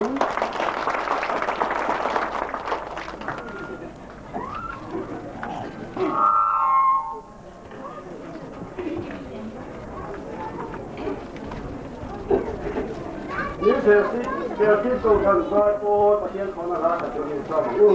Ni Serchhip Kohhran Zaipawl Pathian Khawna hla khat chu in sawm ang u.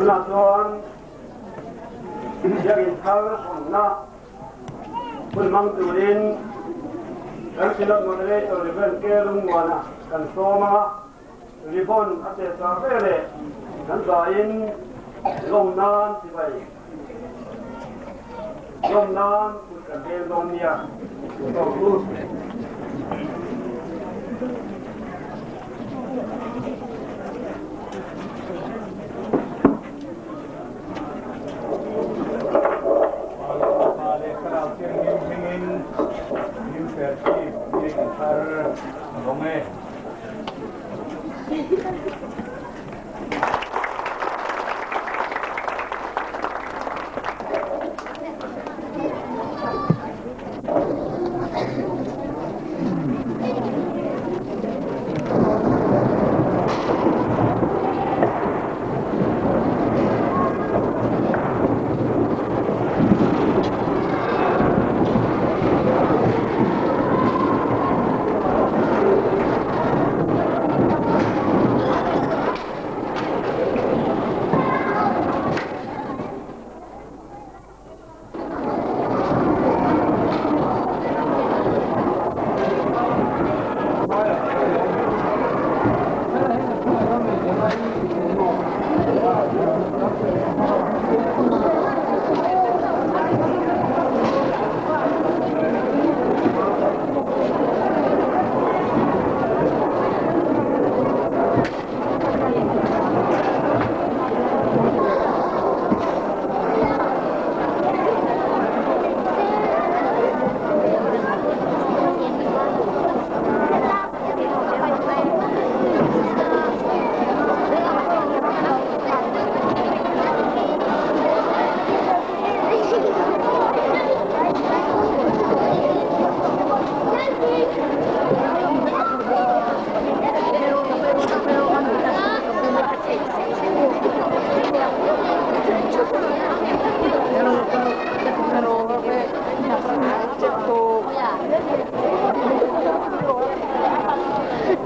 Tunah chuan biakinn thar hawnna hun hmang turin kan Synod Moderator Rev. K. Lungmuana kan sawm a, ribbon a chet char ve leh kan zaiin lawm nan chibai lawm nan kut kan beng dawn nia. Pa leh Thlarau Thianghlim hmingin New Serchhip biakinn thar a hawng e.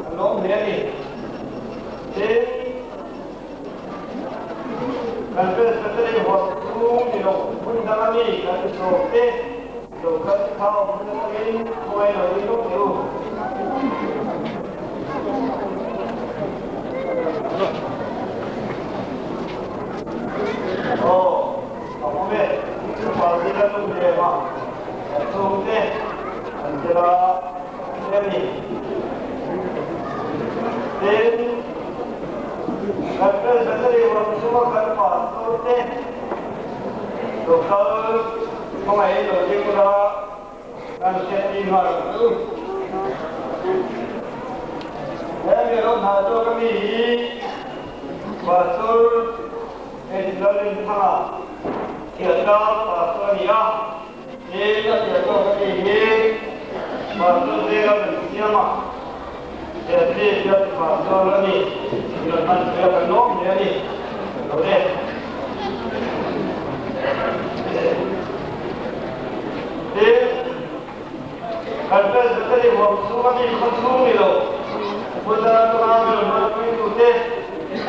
Kan lawm hle a ni. Tin, kan Presbytery huam chhung ni lo hmun dang a mi kan insawm te lo kal khau hmun atangin khawngaih lo in lawk teh u. Aw, a awm e, Upa zira lung lem a, kan chhungte an tel a, a ni. Kan Presbytery huam chhunga kan pastor te lo kal khawngaih lo ding ula kan hriattir nghal ang chu. He mi rawn hah zawk ami hi Pastor Lalrinthanga Thiatlang Pastor a ni a. Tin, a piah zawk a ni hi Pastor zinga kan siam a, Thiatli biak Pastor a ni tih rawn hman pui a kan lawm hle a ni. Lo le. Tin, kan Presbytery huam chhung a mi khaw chhung ni lo, Hmun dang atanga mi rawn hman puitute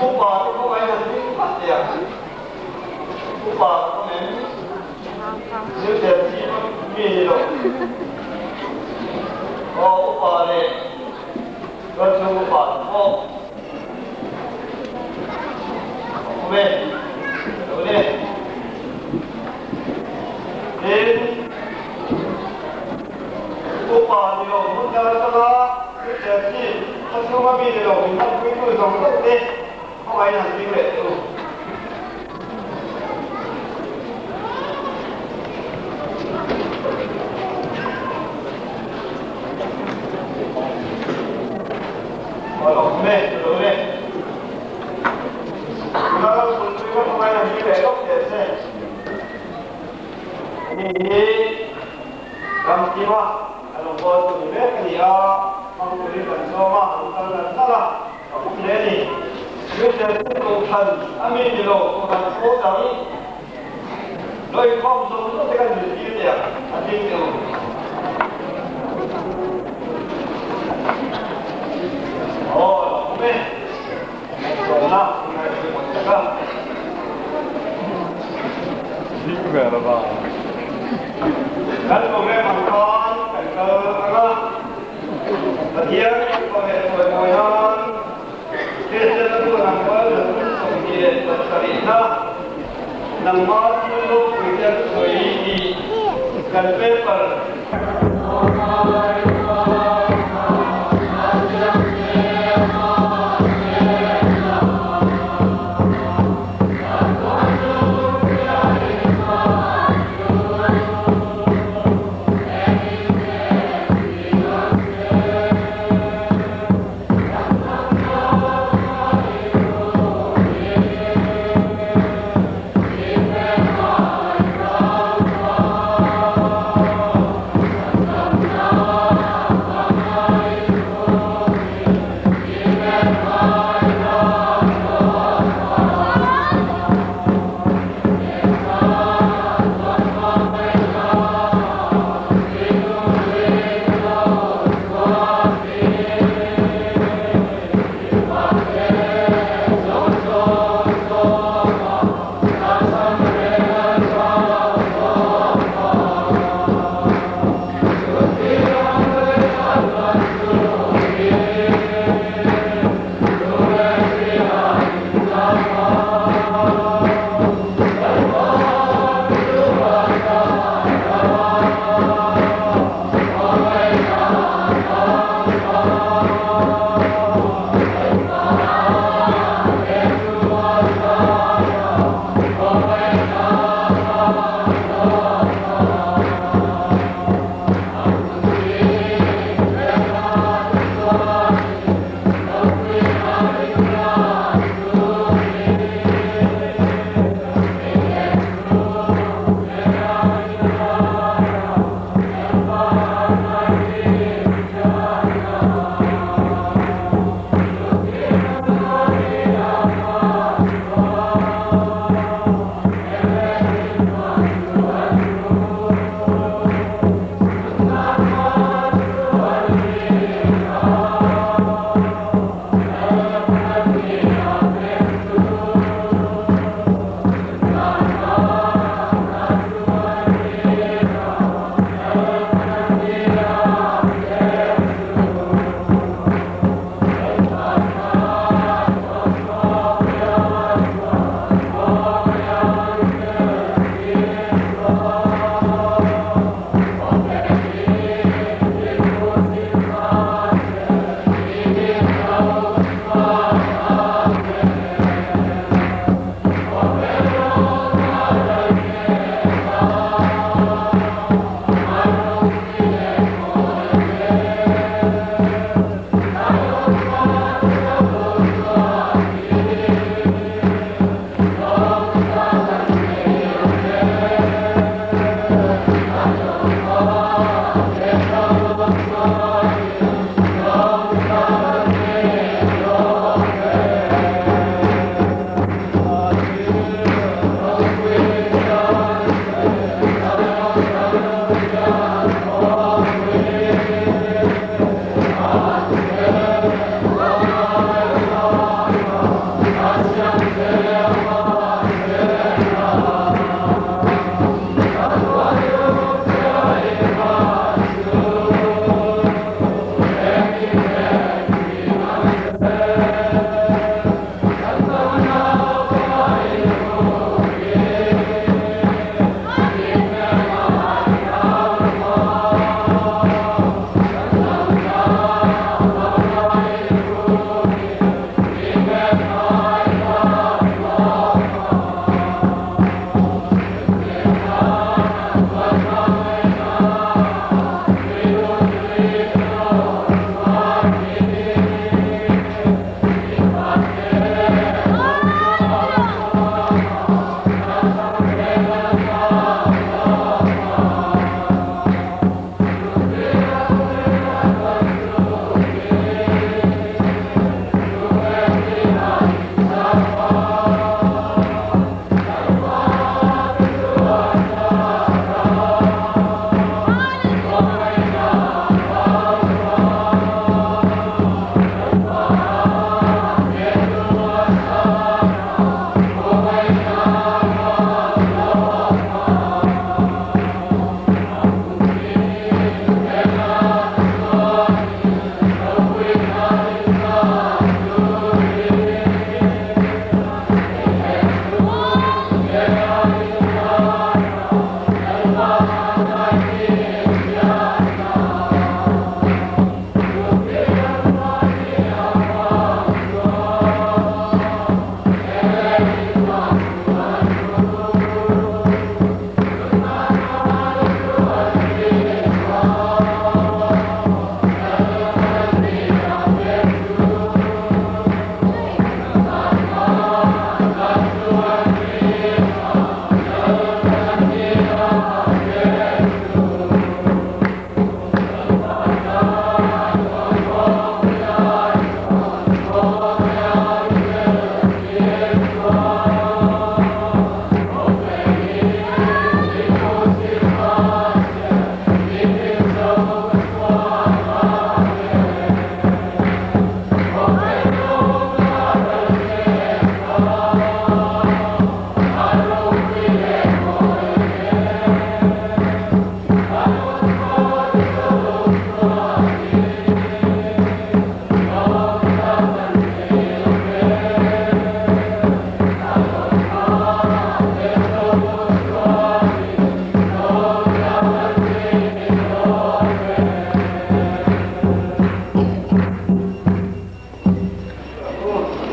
upa te khawngaih han ding phat teh ang. Upa ka awm em? Zirtir chi mi ni lo. Aw upa leh tualchhung upa te pawh a awm e. Lo le. Tin, upa ni lo hmun dang atanga zirtir chi khawchhunga mi ni lo min hmanpuitu zawng zawng te khawngaih han ding leh teh u. Kohhran a mi ni lo, kohhran pawl dang lo inkhawm zawng zawng te kan zirtir teh ang, a ding teh u. Aw, lo awm e. Ngaihtuahna ngaihtuah tak a. Ding ve lo va. Kan program ang khan kan kal ang a, Pathian kan pawh leh chawimawi nan Kristian a tuan ang kal 27na nangma thil ropui te an sawi tih kan paper.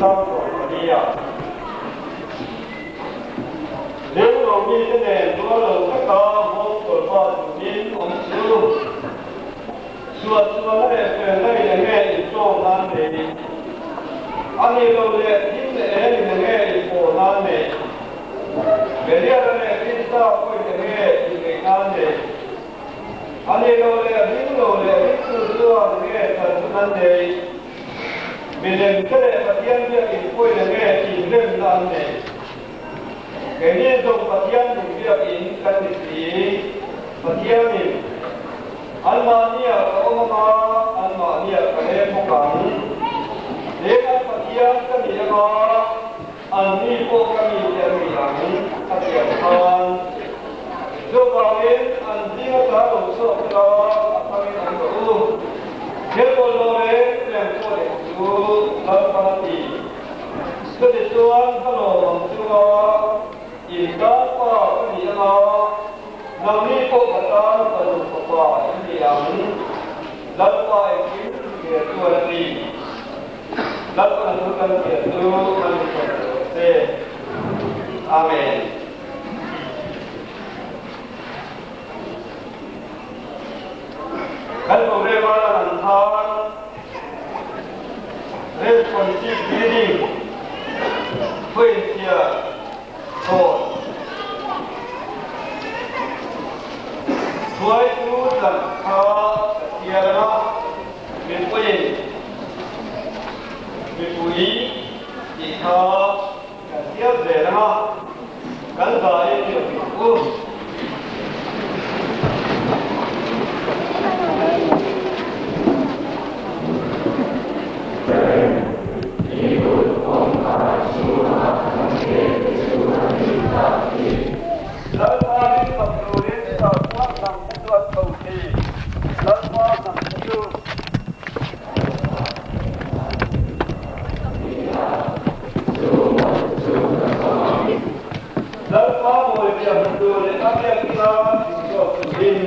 Chang 14 ah. Ring lo mite nen rual lo taka nghawngkawl pa turin awm suh. Suahsualna leh felna in enge intawm nan nei? A nih loh leh thim leh eng in enge inpawh nan nei? Beliara leh Krista pawhin enge inneih nan nei? A nih loh leh ring lo leh ringtu chuan enge chanchun an nei? Milem te leh Pathian biakin pawhin enge inremna an nei? Keini zawng Pathian nung biakin kan ni si. Pathianin anmahnia ka awm anga, anmahnia ka leng bawk ang. Heng an Pathian ka ni anga, anni pawh ka mite an ni ang, a ti ang khan. Chuvangin an zinga ta lo chhuak ula, a thangin awm rawh u. Thil bawlhhlawh reng reng pawh leh chu Lalpan a ti. Chutichuan ka lawm ang chunga in tan pa ka ni anga, nangni pawh ka tan fanu fapa in ni ang, Lalpa engkim hria chuan a ti. Lalpan a thu kan hria chu kan insawn ta rawh se. Amen. Kan programme a lan ang khan Responsive Reading thuinchhiar chhawn hruaitu tlan kha ka chhiar ang a, mipuiin mipui tih kha kan chhiar zel ang a, kan zai a ni ang u. Lalpa min fak turin sakhuah hnam te chu an tho thin, Lalpa hnam te chu. Lalpa mawlzia hmu tur leh a biak ila inzawt turin.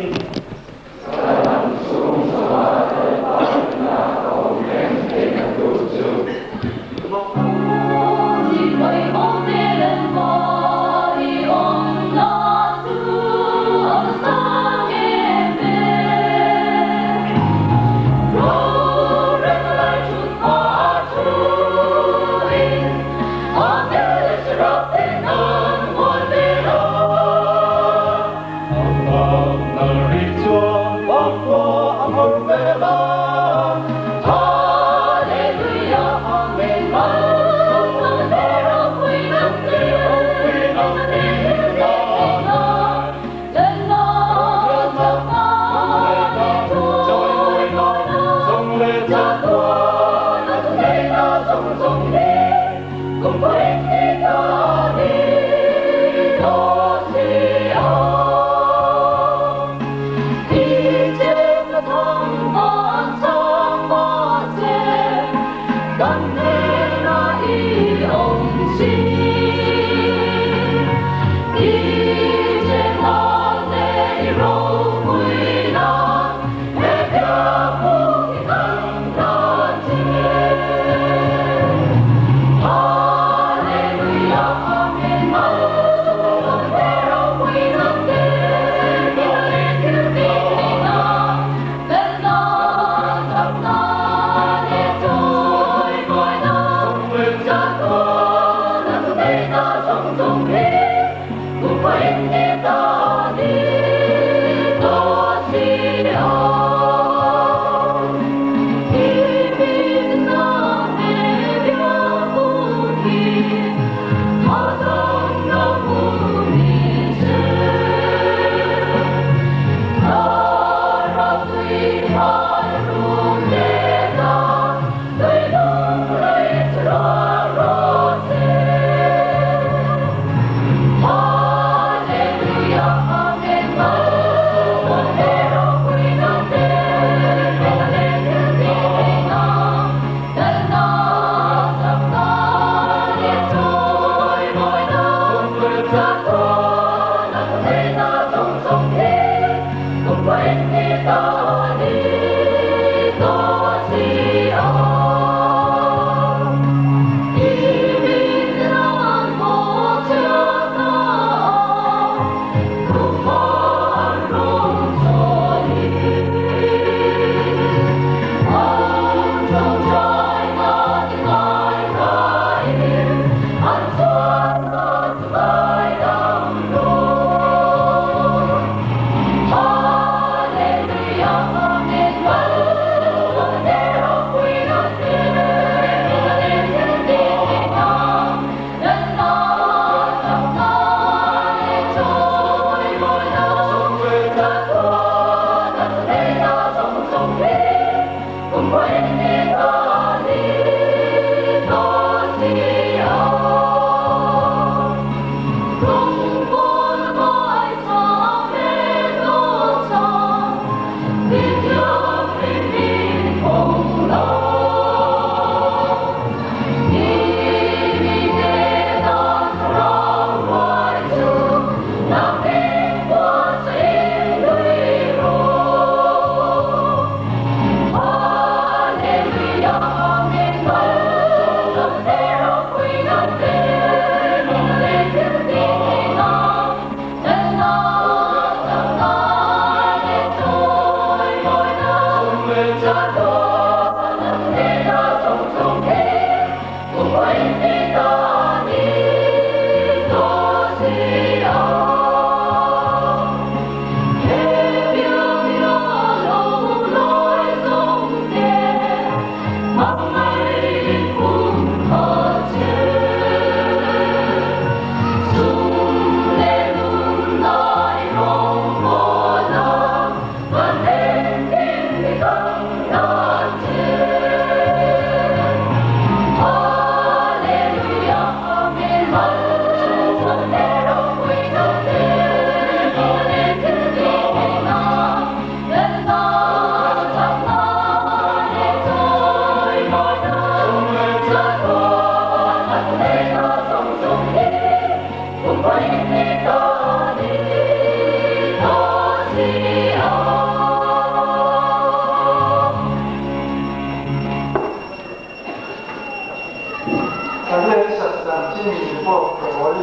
Kan biak in sak chanchin report tawi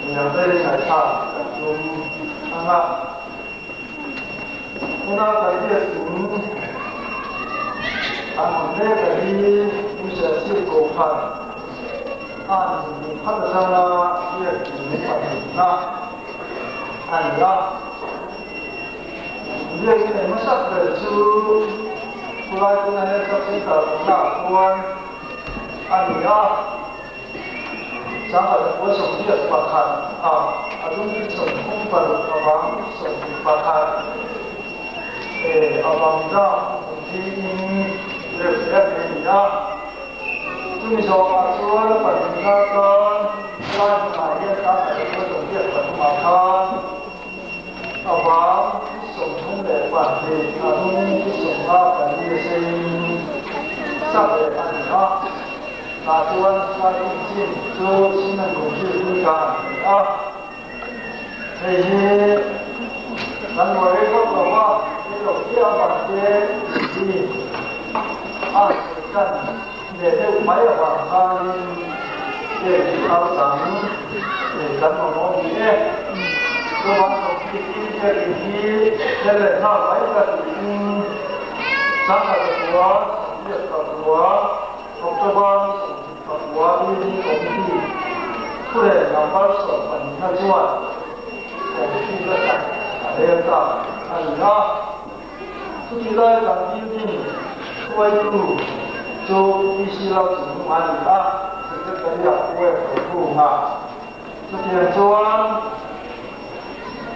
midangte ngaihthlak kan tum ang a. Tuna kan biak in an awm mek a hi Pu Kohhran an khat atanga biak in pahnihna a ni a. Biak in nei hmasak ber chu khulai tuna he Sub Centre awmnaah khuan a ni a. Sangha pakua 81 a a dung hi 36 avang 21 e avang zah tiin reuh hle a ni a. Chumi zawhah chuan a pahnihna atan lai hmunah hian sangha pakua 83 ah khan avang 32 a dung 54 seiin sak leh a ni a. Tah chuan sliding chin chu cement concrete in kan an ti a, hei hi kan buai rei vak lo va, rei lo te a ban te hi a sawi tan leh deuh mai avang khanin heng hi thar dang kan mamawh ni e. Chuvang concrete in biakin hi tel leh nghal mai ka tiin sangha pakua, 81. October ni 24 building committee thurel number 12 na chuan committee la sak a rel ta a ni a. Chutih lai kan building hruaitu chu PC Lalchungnung a ni a, Secretary ah Pu F Rokunga. Chutiang chuan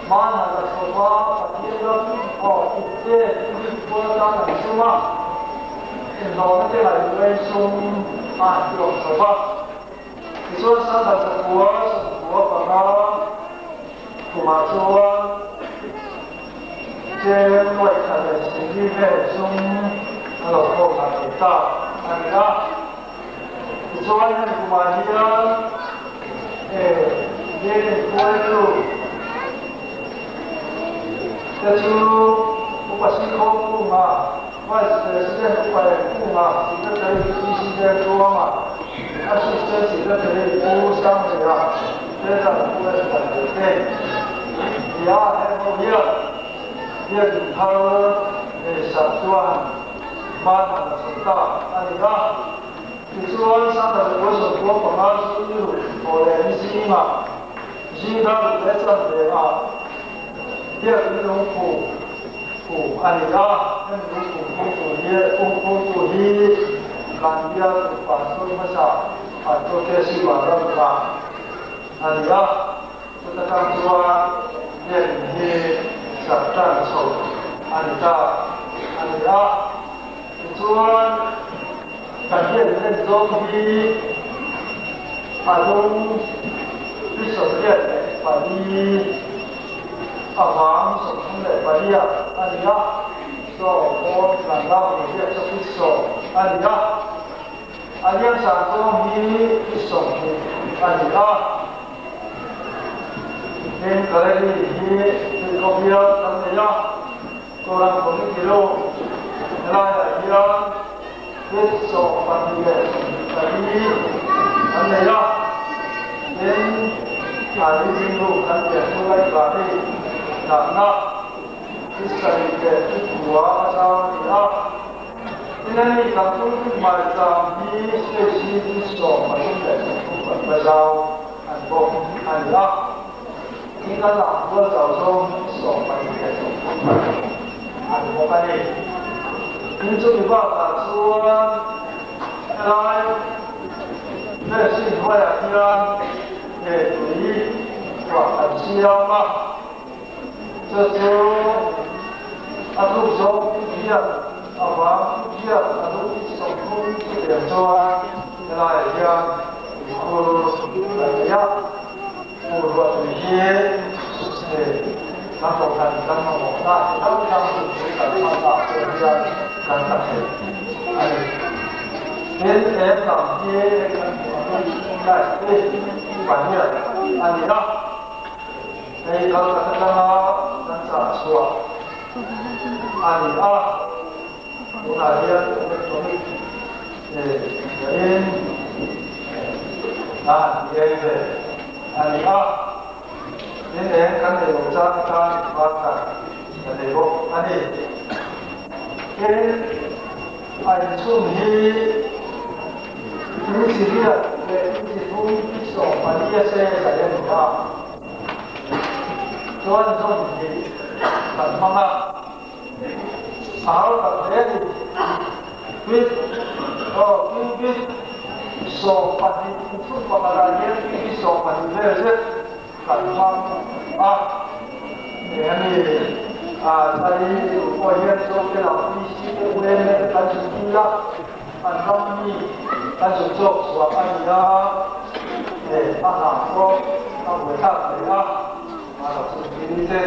hmanah la chhova Pathian ram aw ipte rik kual tan an sum a, inhlawhna te ngaihtuahin sum a han tuak chho va. Tichuan Sangha 9 95 kumah chuan cheng nuaih khat leh singli vel sum a lo khawm hlan thei ta a ni a. Tichuan hemi kumah hian e biakin hruaitu te chu Upa Sikhawm Kunga, Vice President Upa Eng Kunga, Secretary PC Vengtluanga, Assistant Secretary Pu Sangria, Treasurer Pu S Vanleh te nia heng ho hian biakin thar nei sak chuan hman han la chho ta a ni a. Tichuan, Sangha 95 chu i ruk thaw leh ni zingah zingdar ruk leh chanve ah biakin lungphu phu a ni a. Hemi lungphu phu tur hi lungphu tur hi kan bial pastor hmasa Pastor KC Vanramnga a ni a. Chuta tang chuan biakin hi sak tan chho a ni ta a ni a. Tichuan, kan hian len zawng hi a dung pi 84 avang 38 a ni a, saw pawn kan lak ni hian chu pi 10 a ni a, a liam san zawng hi pi 20 a ni a. Tin, Gallery hi tuikawp hian kan nei a. Kohhran Committee lo helaiah hian feet 24 li an nei a, tin a living room kan pian chu library dahna feet 7 leh feet 9 a zau a ni a. Tin hemi kan pulpit maicham hi space hi feet 13 leh 30 kan la zau an bawk a ni a. Tin kan lah kual zau zawng hi 24 li an bawk a ni. Tin chumi bakah chuan helai fencing hnuaiah hian he tui ruah kan siam a, chu chu a tluk zawng hian a vang hian a lung 30 chutiang chuan helaiah hian tuikhur kan nei a. Pu Ruatpui hi kan kohhran kan mamawhna chi hrang hrang tupui kan hmanna pawh hian kan ta thei a ni. Tin, he lam hi hei kan hmuh angin light hi pahnih a ni a, hei Calcutta atanga kan chah chhuah a ni a, tunah hian electronic. In a ye ve ani a in eng kan nei lo cha ta ba ta kan nei bawk ani tin a in chhung hi in chi riat leh in chi thum i sawm pali a se zai a ni a chuan zawn hi kan hmang a a hau tak hle a ni Bit aw cubit 20 inchhung pakhatah hian cubit 20 vel zet kan hmang a eng a ni a chai tur pawh hian Zote lam PC te UMA te kan zuk dil a an ram mi kan zuk chawk chhuah a ni a eh a hna pawh a buaithlak hle a a lo zuk dil te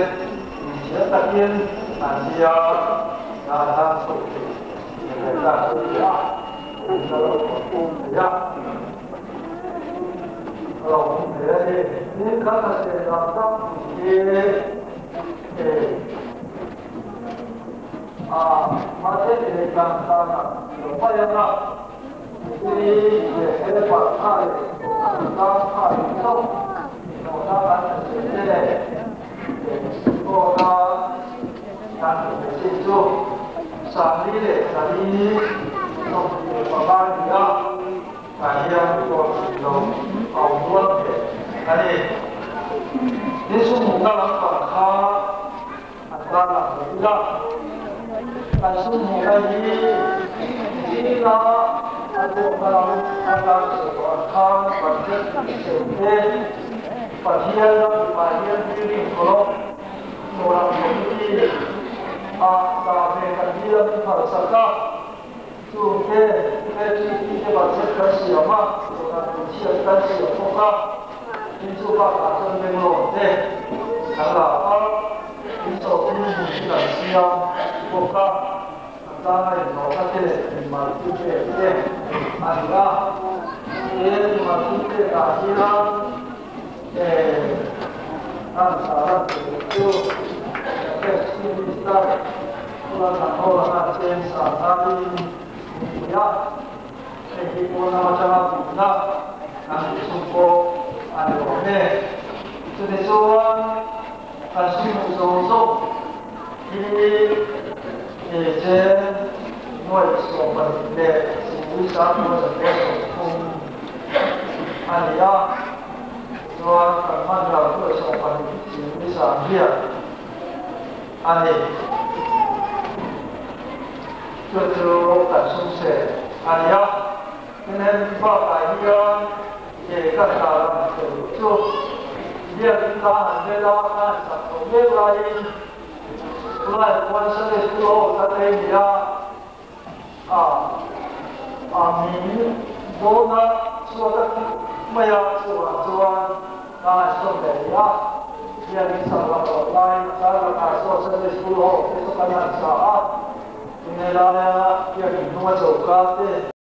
inthiam takin an zia a hlan chho thei 405 a ni a, tah hian pawh lo a awm rual thei a ni. Tin sumhmuhna lampang kha an tarlang ve ila, kan sumhmuhna hi zingah a tuahna lam atan sawi tawh ang khan budget sem te, Pathian ram mipah hian building kawlawk Mawrang Committee ah dah ve kan dil a min phalsak a, chungte electricity te budget kan siam a, dawhkan inchhiat kan siam bawk a, tin chu bakah chuan Bangalore te kan la a, in sawhthing hmun hi kan siam bawk a, an tana inhlawhna te leh inmal thil pek te a ni a, tin inmal thil pekah hian A ni a. Chuan kan hman lo chu 20 singli hian a ni. Chu chu kan sum se a ni a. Tin hemi bakah hian ke kan dah lang thei chu biakin ka han vel a, ka han sak tawh mek laiin tunlai khuan Sunday School ho ka tlei ni a. A a min dawna chhuat a kih mai a, chuvang chuan ka ngaihsawm leh rih a, biakin sak lak loh laiin a kar lakah saw Sunday School ho te chu kan han sa a, tunge laia biakin hnunga choka te.